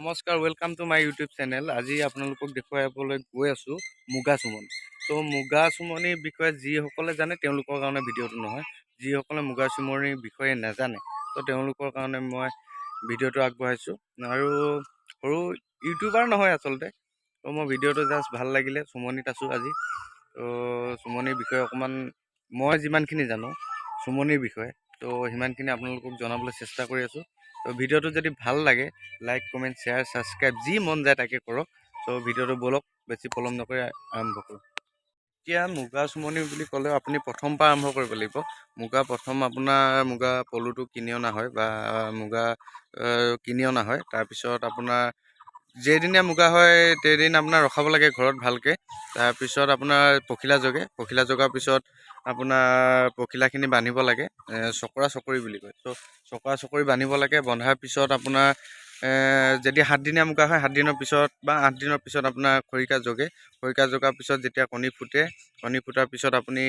নমস্কাৰ, welcome to my YouTube channel. আজি আপোনালোকক দেখুৱাবলৈ গৈ আছোঁ মুগা চুমনি। ত' মুগা চুমনিৰ বিষয়ে যিসকলে জানে, তেওঁলোকৰ কাৰণে ভিডিঅ'টো নহয়। যিসকলে মুগা চুমনিৰ বিষয়ে নাজানে, ত' তেওঁলোকৰ কাৰণে মই ভিডিঅ'টো আগবঢ়াইছোঁ। আৰু সৰু ইউটিউবাৰ নহয় আচলতে। ত' মই ভিডিঅ'টো জাষ্ট ভাল লাগিলে, চুমনিত আছোঁ আজি। ত' চুমনিৰ বিষয়ে অকণমান মই যিমানখিনি জানো চুমনিৰ বিষয়ে, ত' সিমানখিনি আপোনালোকক জনাবলৈ চেষ্টা কৰি আছোঁ। ত' ভিডিঅ'টো যদি ভাল লাগে, লাইক, কমেণ্ট, শ্বেয়াৰ, ছাবস্ক্ৰাইব, যি মন যায় তাকে কৰক। ত' ভিডিঅ'টো ব'লক, বেছি পলম নকৰি আৰম্ভ কৰোঁ। এতিয়া মুগা চুমনি বুলি ক'লেও আপুনি প্ৰথম পৰা আৰম্ভ কৰিব লাগিব। মুগা প্ৰথম আপোনাৰ মুগা পলুটো কিনি অনা হয় বা মুগা কিনি অনা হয়। তাৰপিছত আপোনাৰ যেইদিনা মুগা হয়, সেইদিন আপোনাৰ ৰখাব লাগে ঘৰত ভালকৈ। তাৰপিছত আপোনাৰ পখিলা জগে। পখিলা জগাৰ পিছত আপোনাৰ পখিলাখিনি বান্ধিব লাগে, চকৰা চকৰি বুলি কয়। ত' চকৰা চকৰি বান্ধিব লাগে। বন্ধাৰ পিছত আপোনাৰ যদি 7 দিনীয়া মুগা হয়, 7 দিনৰ পিছত বা 8 দিনৰ পিছত আপোনাৰ খৰিকা জগে। খৰিকা জগাৰ পিছত যেতিয়া কণী ফুটে, কণী ফুটাৰ পিছত আপুনি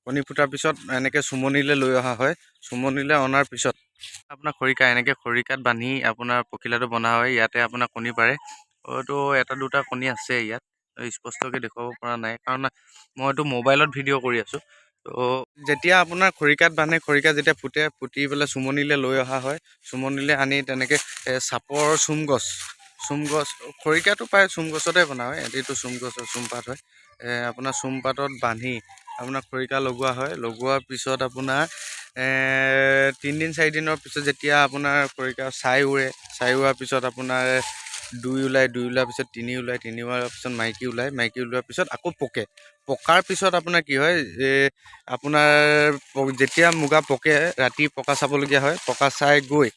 কণী ফুটাৰ পিছত এনেকৈ চুমনিলৈ লৈ অহা হয়। চুমনিলৈ অনাৰ পিছত আপোনাৰ খৰিকা, এনেকৈ খৰিকাত বান্ধি আপোনাৰ পখিলাটো বন্ধা হয়। ইয়াতে আপোনাৰ কণী পাৰে। হয়তো এটা দুটা কণী আছে ইয়াত, স্পষ্টকৈ দেখুৱাব পৰা নাই, কাৰণ মইতো মোবাইলত ভিডিঅ' কৰি আছোঁ। ত' যেতিয়া আপোনাৰ খৰিকাত বান্ধে, খৰিকা যেতিয়া ফুটে, ফুটি পেলাই চুমনিলৈ লৈ অহা হয়। চুমনিলৈ আনি তেনেকৈ চাপৰ, চুম গছ, চুম গছ, খৰিকাটো প্ৰায় চুম গছতে বনা হয়। এইটো চুম গছৰ চুমপাত হয়। আপোনাৰ চুমপাতত বান্ধি আপোনাৰ খৰিকা লগোৱা হয়। লগোৱাৰ পিছত আপোনাৰ 3 দিন 4 দিনৰ পিছত যেতিয়া আপোনাৰ খৰিকা ছাই উৰে, ছাই উৰাৰ পিছত আপোনাৰ দুই ওলায়। দুই ওলোৱাৰ পিছত তিনি ওলায়। তিনি ওলোৱাৰ পিছত মাইকী ওলায়। মাইকী ওলোৱাৰ পিছত আকৌ পকে। পকাৰ পিছত আপোনাৰ কি হয়, আপোনাৰ যেতিয়া মুগা পকে, ৰাতি পকা চাবলগীয়া হয়। পকা চাই গৈ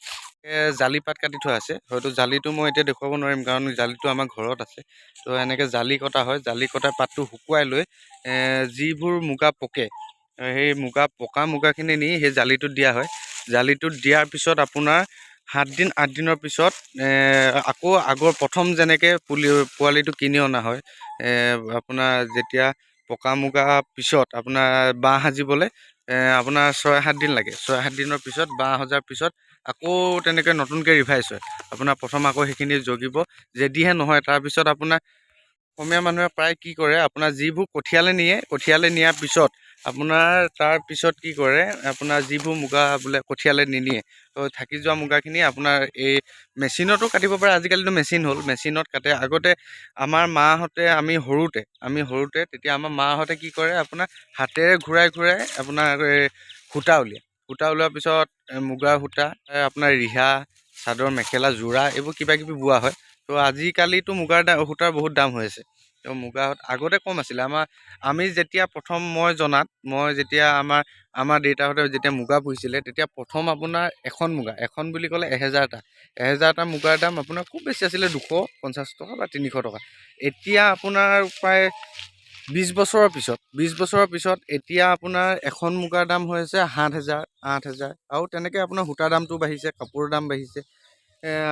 জালি পাত কাটি থোৱা আছে। হয়তো জালিটো মই এতিয়া দেখুৱাব নোৱাৰিম, কাৰণ জালিটো আমাৰ ঘৰত আছে। তো এনেকৈ জালি কটা হয়। জালি কটা পাতটো শুকুৱাই লৈ যিবোৰ মুগা পকে, সেই মুগা পকা মুগাখিনি নি সেই জালিটোত দিয়া হয়। জালিটোত দিয়াৰ পিছত আপোনাৰ 7 দিন 8 দিনৰ পিছত আকৌ আগৰ প্ৰথম যেনেকৈ পুলি পোৱালিটো কিনি অনা হয়, আপোনাৰ যেতিয়া পকা মুগা পিছত আপোনাৰ বাঁহ সাজিবলৈ আপোনাৰ 6-7 দিন লাগে। 6-7 দিনৰ পিছত বাঁহ সজাৰ পিছত আকৌ তেনেকৈ নতুনকৈ ৰিভাইজ হয়। আপোনাৰ প্ৰথম আকৌ সেইখিনি জগিব। যদিহে নহয়, তাৰপিছত আপোনাৰ অসমীয়া মানুহে প্ৰায় কি কৰে, আপোনাৰ যিবোৰ কঠীয়ালৈ নিয়ে, কঠীয়ালৈ নিয়াৰ পিছত আপোনাৰ তাৰপিছত কি কৰে, আপোনাৰ যিবোৰ মুগা বোলে কঠীয়ালৈ নিনিয়ে, তো থাকি যোৱা মুগাখিনি আপোনাৰ এই মেচিনতো কাটিব পাৰে। আজিকালিতো মেচিন হ'ল, মেচিনত কাটে। আগতে আমাৰ মাহঁতে, আমি সৰুতে তেতিয়া আমাৰ মাহঁতে কি কৰে, আপোনাৰ হাতেৰে ঘূৰাই ঘূৰাই আপোনাৰ এই সূতা উলিয়ায়। সূতা ওলোৱাৰ পিছত মুগাৰ সূতা আপোনাৰ ৰিহা, চাদৰ মেখেলা, যোৰা এইবোৰ কিবা কিবি বোৱা হয়। তো আজিকালিতো মুগাৰ সূতাৰ বহুত দাম হৈ আছে। তো মুগা আগতে কম আছিলে। আমি যেতিয়া প্ৰথম মই জনাত, মই যেতিয়া আমাৰ দেউতাহঁতে যেতিয়া মুগা পুহিছিলে, তেতিয়া প্ৰথম আপোনাৰ এখন মুগা, এখন বুলি ক'লে 1000টা, 1000টা মুগাৰ দাম আপোনাৰ খুব বেছি আছিলে 250 টকা বা 300 টকা। এতিয়া আপোনাৰ প্ৰায় 20 বছৰৰ পিছত, 20 বছৰৰ পিছত এতিয়া আপোনাৰ এখন মুগাৰ দাম হৈ আছে 7000, 8000। আৰু তেনেকৈ আপোনাৰ সূতাৰ দামটো বাঢ়িছে, কাপোৰৰ দাম বাঢ়িছে।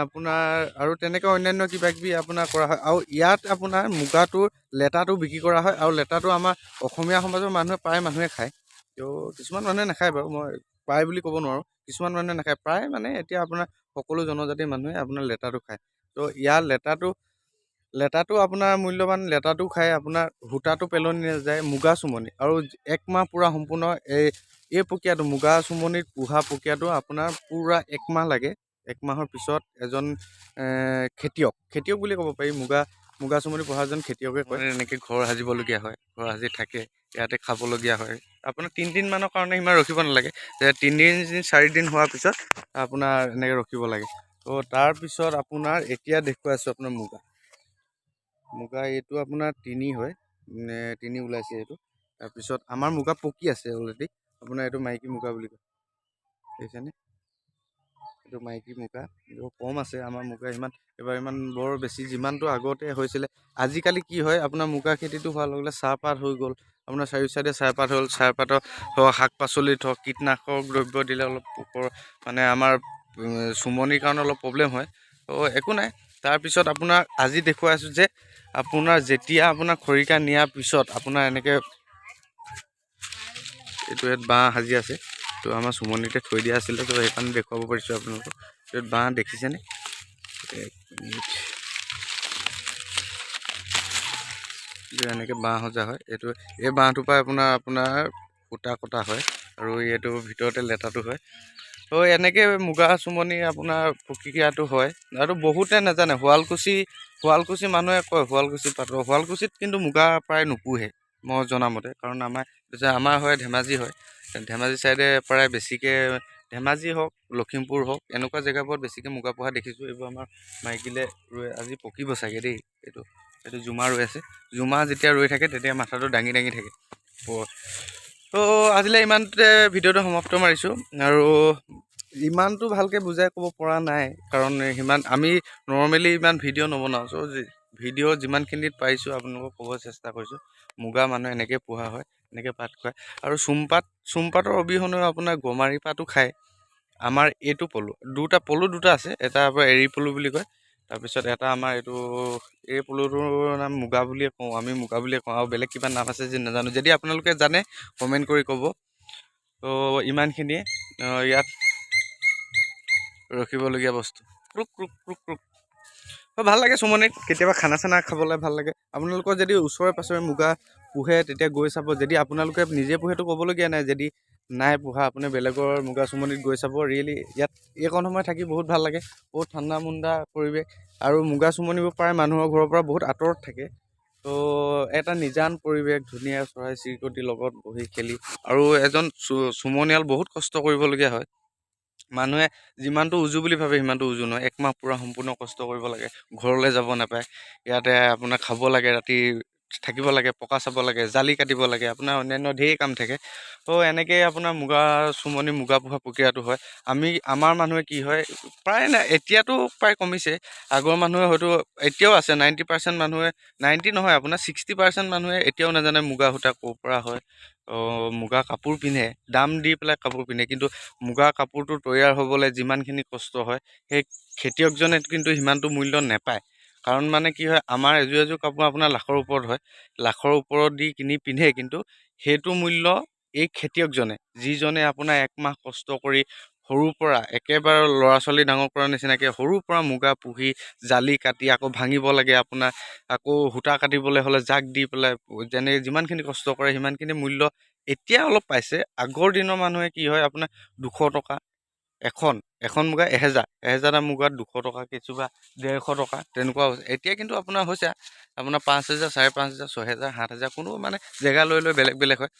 আপোনাৰ আৰু তেনেকৈ অন্যান্য কিবা কিবি আপোনাৰ কৰা হয়। আৰু ইয়াত আপোনাৰ মুগাটোৰ লেটাটো বিক্ৰী কৰা হয়। আৰু লেটাটো আমাৰ অসমীয়া সমাজৰ মানুহে প্ৰায় মানুহে খায়। ত' কিছুমান মানুহে নাখায় বাৰু, মই প্ৰায় বুলি ক'ব নোৱাৰোঁ, কিছুমান মানুহে নাখায়। প্ৰায় মানে এতিয়া আপোনাৰ সকলো জনজাতিৰ মানুহে আপোনাৰ লেটাটো খায়। ত' ইয়াৰ লেটাটো আপোনাৰ মূল্যৱান। লেটাটো খাই আপোনাৰ সূতাটো পেলনি নাযায়। মুগা চুমনি আৰু এক মাহ পূৰা সম্পূৰ্ণ এই প্ৰক্ৰিয়াটো, মুগা চুমনিত পোহা প্ৰক্ৰিয়াটো আপোনাৰ পূৰা এক মাহ লাগে। এক মাহৰ পিছত এজন খেতিয়ক, খেতিয়ক বুলি ক'ব পাৰি, মুগা চুমনি পোহা এজন খেতিয়কে কয়, এনেকৈ ঘৰ সাজিবলগীয়া হয়। ঘৰ সাজি থাকে, ইয়াতে খাবলগীয়া হয়। আপোনাৰ 3 দিনমানৰ কাৰণে সিমান ৰখিব নালাগে, যে 3 দিন 4 দিন হোৱাৰ পিছত আপোনাৰ এনেকৈ ৰখিব লাগে। ত' তাৰপিছত আপোনাৰ এতিয়া দেখুৱাই আছোঁ আপোনাৰ মুগা এইটো আপোনাৰ তিনি হয়, তিনি ওলাইছে এইটো। তাৰপিছত আমাৰ মুগা পকি আছে অলৰেডি। আপোনাৰ এইটো মাইকী মুগা বুলি কয়, দেখিছেনে? এইটো মাইকী মুগা। এইটো কম আছে আমাৰ মুগা, ইমান এইবাৰ ইমান বৰ বেছি যিমানটো আগতে হৈছিলে। আজিকালি কি হয়, আপোনাৰ মুগা খেতিটো হোৱাৰ লগে লগে চাহপাত হৈ গ'ল। আপোনাৰ চাৰিও চাইডে চাহপাত হ'ল। চাহপাতৰ হওক, শাক পাচলিত হওক, কীটনাশক দ্ৰব্য দিলে অলপ পোকৰ মানে আমাৰ চুমনিৰ কাৰণে অলপ প্ৰব্লেম হয়। ত' একো নাই। তাৰপিছত আপোনাৰ আজি দেখুৱাই আছোঁ যে আপোনাৰ যেতিয়া আপোনাৰ খৰিকা নিয়াৰ পিছত আপোনাৰ এনেকৈ এইটো ইয়াত বাঁহ সাজি আছে। তো আমাৰ চুমনিতে থৈ দিয়া আছিলে, তো সেইকাৰণে দেখুৱাব পাৰিছোঁ আপোনালোকক। ইয়াত বাঁহ দেখিছেনে? এক মিনিট। এনেকৈ বাঁহ সজা হয়। এইটো এই বাঁহটোৰ পৰা আপোনাৰ আপোনাৰ সূতা কটা হয় আৰু এইটো ভিতৰতে লেটাটো হয়। ত' এনেকৈ মুগা চুমনি আপোনাৰ প্ৰক্ৰিয়াটো হয় আৰু বহুতে নাজানে। শুৱালকুছি মানুহে কয় শুৱালকুছি পাটৰ, শুৱালকুছিত কিন্তু মুগা প্ৰায় নোপোহে মই জনামতে। কাৰণ আমাৰ হয় ধেমাজি হয়, ধেমাজি ছাইডে প্ৰায় বেছিকৈ, ধেমাজি হওক লখিমপুৰ হওক এনেকুৱা জেগাবোৰত বেছিকৈ মুগা পোহা দেখিছোঁ। এইবোৰ আমাৰ মাইকীলে ৰৈ আজি পকিব চাগে দেই। এইটো এইটো জুমা ৰৈ আছে, জুমা যেতিয়া ৰৈ থাকে তেতিয়া মাথাটো দাঙি দাঙি থাকে। ত' আজিলৈ ইমানতে ভিডিঅ'টো সমাপ্ত মাৰিছোঁ। আৰু ইমানটো ভালকৈ বুজাই ক'ব পৰা নাই, কাৰণ সিমান আমি নৰ্মেলি ইমান ভিডিঅ' নবনাওঁ। চ' ভিডিঅ' যিমানখিনিত পাৰিছোঁ আপোনালোকক ক'ব চেষ্টা কৰিছোঁ। মুগা মানুহে এনেকৈ পোহা হয়, এনেকৈ পাত খুৱায়। আৰু চুমপাতৰ অবিহনেও আপোনাৰ গমাৰি পাতো খায়। আমাৰ এইটো পলু, দুটা পলু দুটা আছে, এটা আপোনাৰ এৰী পলু বুলি কয়, তাৰপিছত এটা আমাৰ এইটো এই পলুটোৰ নাম মুগা বুলিয়ে কওঁ আমি, মুগা বুলিয়ে কওঁ। আৰু বেলেগ কিবা নাম আছে যে নাজানো, যদি আপোনালোকে জানে কমেণ্ট কৰি ক'ব। ত' ইমানখিনিয়ে ইয়াত ৰখিবলগীয়া বস্তু। Crook crook crook crook. ভাল লাগে চুমনিত কেতিয়াবা খানা চানা খাবলৈ ভাল লাগে। আপোনালোকৰ যদি ওচৰে পাঁজৰে মুগা পোহে তেতিয়া গৈ চাব। যদি আপোনালোকে নিজে পোহেতো ক'বলগীয়া নাই, যদি নাই পোহা আপুনি বেলেগৰ মুগা চুমনিত গৈ চাব। ৰিয়েলি ইয়াত এইকণ সময় থাকি বহুত ভাল লাগে, বহুত ঠাণ্ডা মুণ্ডা পৰিৱেশ। আৰু মুগা চুমনিবোৰ প্ৰায় মানুহৰ ঘৰৰ পৰা বহুত আঁতৰত থাকে। ত' এটা নিজান পৰিৱেশ, ধুনীয়া চৰাই চিৰিকটিৰ লগত বহি খেলি। আৰু এজন চুমনিয়াল বহুত কষ্ট কৰিবলগীয়া হয়। মানুহে যিমানটো উজু বুলি ভাবে সিমানটো উজু নহয়। একমাহ পূৰা সম্পূৰ্ণ কষ্ট কৰিব লাগে, ঘৰলৈ যাব নাপায়, ইয়াতে আপোনাৰ খাব লাগে, ৰাতি থাকিব লাগে, পকা চাব লাগে, জালি কাটিব লাগে, আপোনাৰ অন্যান্য ঢেৰ কাম থাকে। ত' এনেকৈয়ে আপোনাৰ মুগা চুমনি মুগা পোহা প্ৰক্ৰিয়াটো হয়। আমাৰ মানুহে কি হয় প্ৰায় নাই, এতিয়াতো প্ৰায় কমিছে, আগৰ মানুহে হয়তো এতিয়াও আছে 90% মানুহে, 90 নহয় আপোনাৰ 60% মানুহে এতিয়াও নাজানে মুগা সূতা ক'ৰ পৰা হয়। মুগা কাপোৰ পিন্ধে, দাম দি পেলাই কাপোৰ পিন্ধে, কিন্তু মুগা কাপোৰটো তৈয়াৰ হ'বলৈ যিমানখিনি কষ্ট হয় সেই খেতিয়কজনে কিন্তু সিমানটো মূল্য নাপায়। কাৰণ মানে কি হয়, আমাৰ এযোৰ এযোৰ কাপোৰ আপোনাৰ লাখৰ ওপৰত হয়, লাখৰ ওপৰত দি কিনি পিন্ধে, কিন্তু সেইটো মূল্য এই খেতিয়কজনে, যিজনে আপোনাৰ একমাহ কষ্ট কৰি সৰুৰ পৰা একেবাৰে ল'ৰা ছোৱালী ডাঙৰ কৰাৰ নিচিনাকৈ সৰুৰ পৰা মুগা পুহি জালি কাটি আকৌ ভাঙিব লাগে, আপোনাৰ আকৌ সূতা কাটিবলৈ হ'লে জাক দি পেলাই যেনে যিমানখিনি কষ্ট কৰে সিমানখিনি মূল্য এতিয়া অলপ পাইছে। আগৰ দিনৰ মানুহে কি হয় আপোনাৰ 200 টকা এখন এখন মুগা 1000 1000টা মুগাত 200 টকা, কেতিয়াবা 150 টকা তেনেকুৱা হৈছে। এতিয়া কিন্তু আপোনাৰ হৈছে আপোনাৰ 5000, 5500, 6000, 7000, কোনো মানে জেগা লৈ লৈ বেলেগ বেলেগ হয়।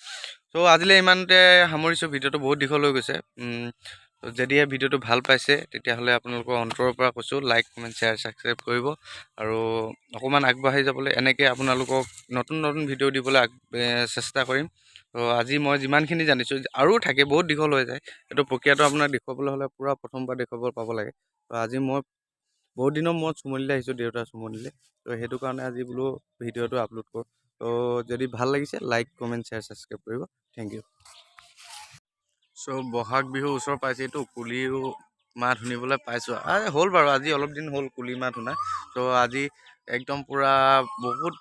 ত' আজিলৈ ইমানতে সামৰিছোঁ, ভিডিঅ'টো বহুত দীঘল হৈ গৈছে। যদিহে ভিডিঅ'টো ভাল পাইছে তেতিয়াহ'লে আপোনালোকৰ অন্তৰৰ পৰা কৈছোঁ, লাইক কমেণ্ট শ্বেয়াৰ ছাবস্ক্ৰাইব কৰিব। আৰু অকণমান আগবাঢ়ি যাবলৈ এনেকৈ আপোনালোকক নতুন নতুন ভিডিঅ' দিবলৈ চেষ্টা কৰিম। ত' আজি মই যিমানখিনি জানিছোঁ, আৰু থাকে বহুত দীঘল হৈ যায় এইটো প্ৰক্ৰিয়াটো, আপোনাক দেখুৱাবলৈ হ'লে পূৰা প্ৰথমবাৰ দেখুৱাব পাব লাগে। ত' আজি মই বহুত দিনৰ মূৰত চুমনিলৈ আহিছোঁ, দেউতাৰ চুমনিলৈ, ত' সেইটো কাৰণে আজি বোলো ভিডিঅ'টো আপলোড কৰোঁ। ত' যদি ভাল লাগিছে লাইক কমেণ্ট শ্বেয়াৰ ছাবস্ক্ৰাইব কৰিব। Thank you. So Bohag Bihu ওচৰ পাইছেতো, কুলিও মাত শুনিবলৈ পাইছোঁ। হ'ল বাৰু আজি অলপ দিন হ'ল কুলি মাত শুনা। চ' আজি একদম পূৰা বহুত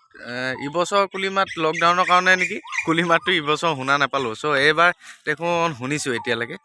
ইবছৰ কুলি মাত লকডাউনৰ কাৰণে নেকি কুলি মাতটো ইবছৰ শুনা নাপালোঁ। চ' এইবাৰ দেখোন শুনিছোঁ এতিয়ালৈকে।